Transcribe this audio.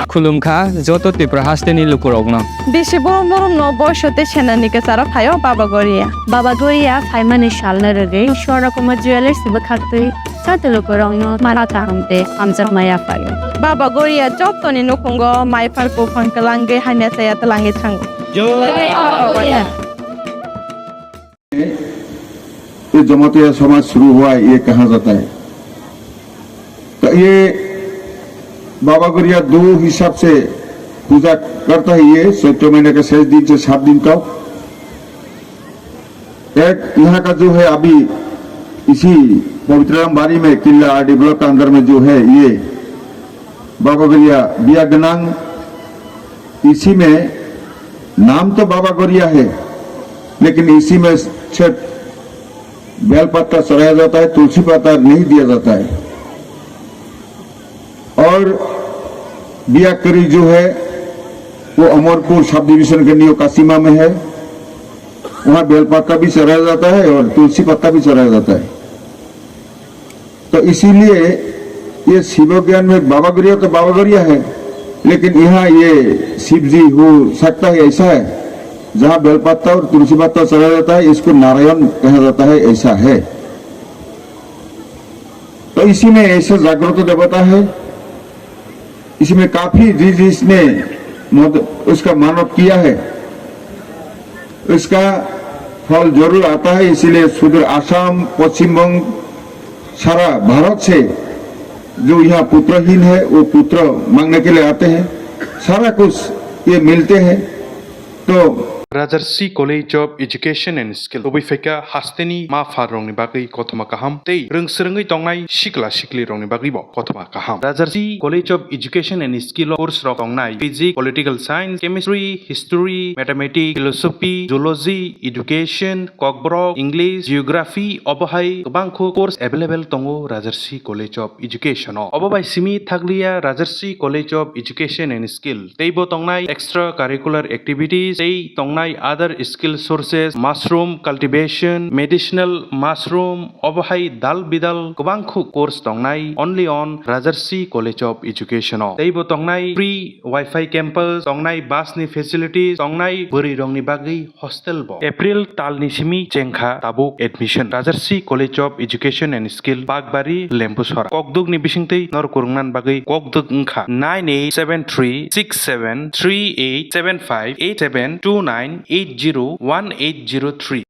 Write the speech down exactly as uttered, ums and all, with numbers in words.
Khulumkha joto Tripura hasteni lukurokno. Bisi borom borom no boiso tei senani kwcharo phaio Baba Goria. Baba Goria phaimani salno rwgwi Swarna Kumar Jewellers bwkhaktwi joto lukurokno mara kaham tei hamjakma yaphaio. Baba Goria jotoni nukhungo maiphar buphang kwlangwi hamya chaya twlangwi thango. ये जमातिया समाज शुरू हुआ है, ये कहा जाता है। तो ये बाबा गरिया दो हिसाब से पूजा करता है, ये चैत्र महीने के शेष दिन से सात दिन तक। एक यहाँ का जो है, अभी इसी पवित्राराम बारी में, किला आरडी ब्लॉक का अंदर में जो है, ये बाबा गरिया बिया गनांग, इसी में नाम तो बाबा गरिया है, लेकिन इसी में सिर्फ बेल पत्ता चढ़ाया जाता है, तुलसी पत्ता नहीं दिया जाता है। और बिया करी जो है, वो अमरपुर सब डिवीजन के नियो कासिमा में है। वहाँ बेल पत्ता भी चढ़ाया जाता है और तुलसी पत्ता भी चढ़ाया जाता है। तो इसीलिए ये शिव ज्ञान में बाबा गरिया तो बाबा गरिया है, लेकिन यहाँ ये शिव जी हो सकता है, ऐसा है। जहाँ बेलपत्ता और तुलसी पत्ता चढ़ाया जाता है, इसको नारायण कहा जाता है, ऐसा है। तो इसी में ऐसे जागृत देवता है, इसमें काफी जिस जिसने मद-, उसका मानव किया है, इसका फल जरूर आता है। इसीलिए सुदूर आसाम, पश्चिम बंग, सारा भारत से जो यहाँ पुत्रहीन है, वो पुत्र मांगने के लिए आते हैं। सारा कुछ ये मिलते हैं। तो Rajarsi College of Education and Skill tubui phaikha hasteni ma pharrokni bagwi kothoma kaham tei rwngswrwngwi tongnai sikla siklirokni bagwibo kothoma kaham. Rajarsi College of Education and Skill o course rok tongnai Physics, Political Science, Chemistry, History, Mathematics, Philosophy, Zoology, Education, Kokborok, English, Geography, obo hai kwbangkhu course available tongo Rajarsi College of Education o. Obo bai simi thakliya Rajarsi College of Education and Skill teibo tongnai extra curricular activities tei tongnai other skill sources, mushroom cultivation, medicinal mushroom, obo hai dal bidal kwbangkhu course tongnai only on Rajarsi College of Education o. Teibo tongnai free Wi-Fi campus, tongnai bus ni facilities, tongnai bwrwi rokni bagwi hostel bo. April talni simi chengkha tabuk admission. Rajarsi College of Education and Skill, Bakbari, Lembusora. Kokduk ni bisingtwi norok kwrwngna bagwi kokduk wngkha nine eight seven three six seven three eight seven five eight seven two nine eight zero one eight zero three.